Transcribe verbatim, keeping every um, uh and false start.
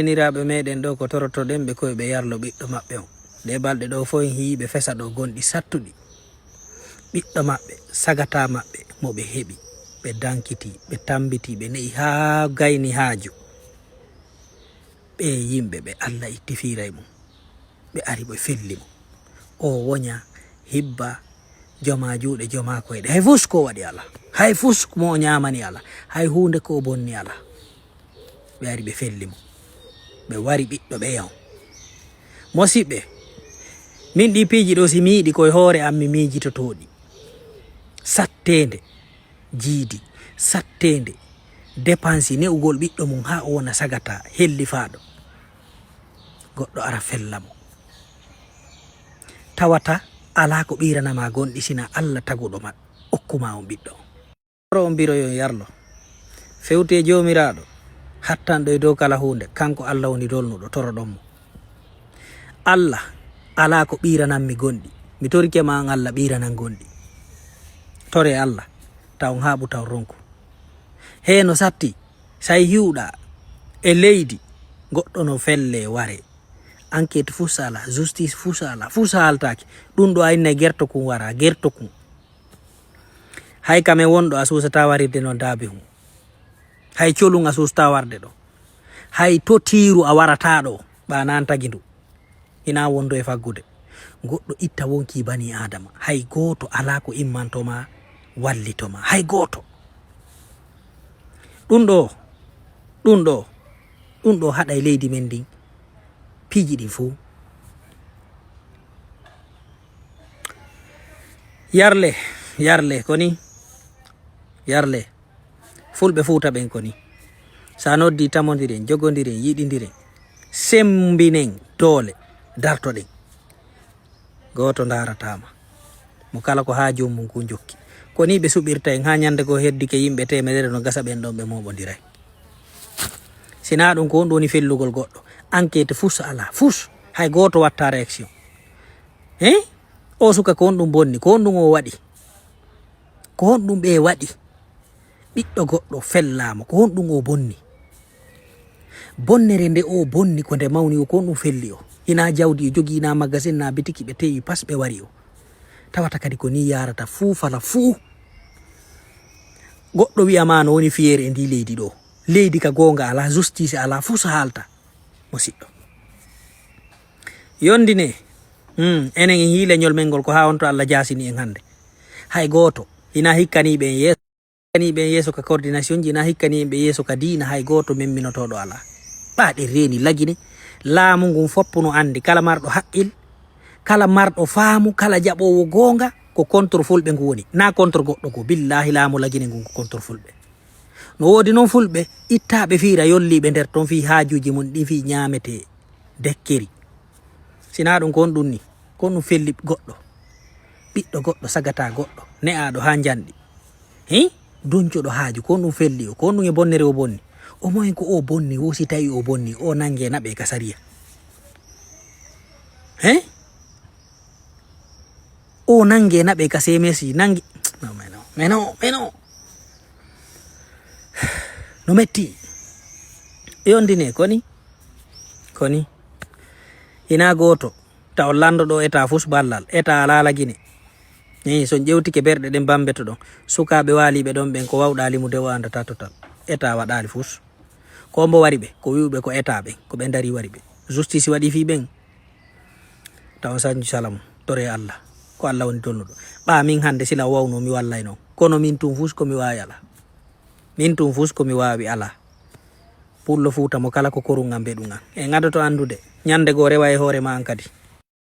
Ɓeeniraaɓe meeɗen ɗo ko torotoɗen ɓe koye ɓe yarlo ɓiɗɗo maɓɓe on. Ɗee balɗe ɗo fof en hii ɓe fesa ɗo gonɗi sattuɗi. Ɓiɗɗo maɓɓe, sagata maɓɓe, mo ɓe heɓi, ɓe dankiti, ɓe tambiti, ɓe ne'i haa gayni haaju. Ɓee yimɓe ɓe Alla itti fiira e mum, ɓe ari ɓe felli mo. O woña, hibba, joma juuɗe, joma koyɗe. Hay fus ko o waɗi alaa. Hay fus mo o ñaamani alaa. Hay huunde ko o bonni alaa. Ɓe ari ɓe felli mo. Ɓe wari ɓiɗɗo ɓeya on. Mosiɓɓe, min ɗi piiji ɗo si mi yiɗi koye hoore am mi miijitotooɗi. Satteende. Jiidi, satteende, depansi, ne'ugol ɓiɗɗo mum haa o wona sagata, hellifaaɗo. Goɗɗo ara fella mo. Tawata alaa ko ɓiirana ma gonɗi sina Alla taguɗo ma, okku ma on ɓiɗɗo. Toro on biroyon yarlo. Fewte Joomiraaɗo, hattanɗo e dow kala huunde, kanko Alla woni dolnuɗo, toroɗon mo. Alla, alaa ko ɓiiranammi gonɗi. Mi torike ma an Alla ɓiiranan gonɗi. Tore Alla, taw on haaɓu taw ronku. Hee no satti, say hiwɗa e leydi, goɗɗo no felle ware. Enquête fus alaa, justice fus alaa, fus haaltaaki. Ɗum ɗo a innay gerto kun wara, gerto kun. Hay kam e wonɗo a suusata warirde noon daabi hun. Hay colun a suusata warde ɗo. Hay to tiiru a warata ɗo, ɓa naan tagi ndu. Ina wondo e faggude. Goɗɗo itta wonki bani Aadama. Hay gooto alaa ko immanto ma, wallito ma. Hay gooto. Ɗum ɗo, ɗum ɗo, ɗum ɗo haɗa e leydi men ndin. Piiji ɗin fof. Yarle, yarle, koni? Yarle. Fulɓe Fuuta ɓen koni? Sa noddi tamondiren, jogondiren, yiɗindiren. Sembinen doole, dartoɗen. Gooto ndaarataama. Mo kala ko haaju mum kun jokki. Ko ni ɓe suɓirta en haa ñande goo heddike yimɓe teemedere no gasa ɓen ɗon ɓe mooɓondiray. Sinaa ɗum ko honɗum woni fellugol goɗɗo? Enquête fus alaa, fus. Hay gooto watta réaction. Hein? O suka ko honɗum bonni? Ko honɗum o waɗi? Ko honɗum ɓe waɗi? Ɓiɗɗo goɗɗo fellaama, ko honɗum o bonni? Bonnere nde o bonni ko nde mawni o, ko honɗum felli o? Hinaa jawdi o jogii, hinaa magasin, hinaa bitiki, ɓe tewi pas ɓe wari o. Tawata kadi ko ni yaarata fuu fala fuu. Goɗɗo wi'a ma no woni fiyeere e ndi leydi ɗo. Leydi ka goonga alaa, justice alaa, fus haalta. Musiɗɗo. Yondine. Hmm, enen en hii leñol men ngol ko haa on to Allah jaasini en hannde. Hay gooto. Hinaa hikkanii ɓe en yeeso. Hikkanii ɓe en yeeso ka coordination ji, hinaa hikkanii ɓe yeeso ka diina, hay gooto memminotooɗo alaa. Ɓaaɗe reeni lagine. Laamu ngun foppu no anndi. Kala marɗo haqqil, kala marɗo faamu, kala jaɓoowo goonga, ko contre fulɓe ngu woni. Naa contre goɗɗo goo. Billaahi laamu lagine ngun ko contre fulɓe. No woodi noon fulɓe ittaaɓe fiira yolliiɓe nder toon fii haajuuji mum ɗin fii ñaametee dekkeri. Sinaa ɗum ko honɗum ni? Ko honɗum felli goɗɗo? Ɓiɗɗo goɗɗo, sagata goɗɗo, ne'aaɗo haa njanɗi. Hi? Duncuɗo haaju, ko honɗum felli o? Ko honɗum e bonnere o bonni? O moyen ko o bonni, wo si tawi o bonni, o nangee naɓee ka sariya. He? O nangee naɓee ka C M S, nangi. No, mais non, mais non, mais non. No metti. Yondine, koni? Koni? Ina gooto. Taw lanndo ɗo eta fus ballal. Eta alaa lagine. Eyi, so on ƴewtike berɗe ɗen bambeto ɗon. Sukaaɓe waaliiɓe ɗon ɓen ko wawɗaa limude o anndata total. Eta waɗaali fus. Ko mbo wari ɓe, ko wi'uɓe ko eta ɓen, ko ɓe ndarii wari ɓe. Justice waɗii fii ɓen. Taw on sañju salamu, toree Allah. Ko Allah woni dolnuɗo. Ɓaa min hannde sila o wawnoo mi wallay non. Kono min tun fus ko mi waawi alaa. Min tun fus ko mi waawi alaa. Pullo Fuuta mo kala ko korun an mbeɗun an. En adoto anndude. Ñannde goo rewa e hoore ma an kadi.